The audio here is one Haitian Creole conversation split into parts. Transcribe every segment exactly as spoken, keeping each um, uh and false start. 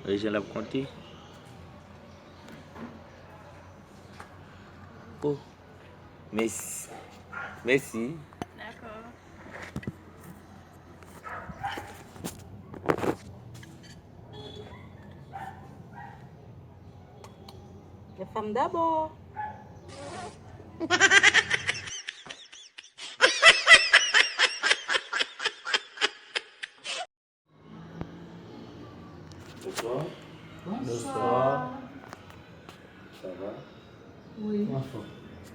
Gade jan l ap konte. Oh, mèsi. Mèsi. Dakò. Lè fanm dabò. Bonswa. Bonswa. Sa va? Wi. Anfòm.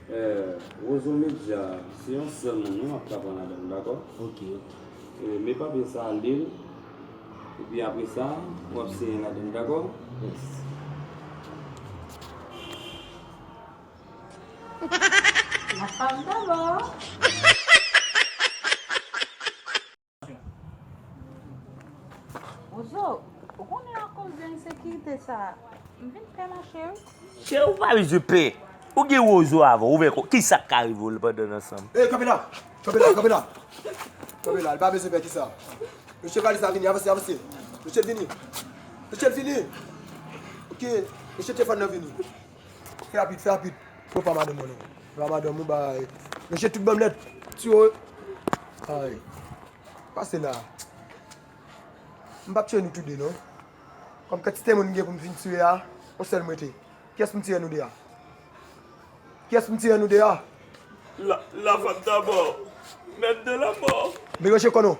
Eh, Rozo Media, se yon sèl moun wi m ap ka pran ladan l, dakò? Ok, ok. Eh, men papye sa, li l. Epi apre sa, w ap siyen ladan l, dakò? Yes. La femme d'abord. Ozo, ou konnen akoz de ensekirite sa, m vin pè mache wi. Cheri, ou pa bezwen pè. Ou gen Wozo avè w, ou wè ko-, kisa k ka rive w pandan n ansanm? Ey, kanpe la! Kanpe la, kanpe la! Kanpe la, li pa bezwen pè kisa. Mesye valis la vini, avanse, avanse. Mesye vini. Mesye vini. Ok, mesye Stefan nan vini. Fè rapid, fè rapid. Yo pa madanm mwen non. Pa madanm ou bay. Mesye tout banm nèt. Tiyo. Ay. Pase la. M p ap tiye nou toude non. Kòm kantite moun m gen pou m fin tiye a, yon sèl m rete. Kiyès m tiye nou de a? Kiyès m tiye nou de a? La, la femme d'abord. Maître de la mort. Deranje kò nou.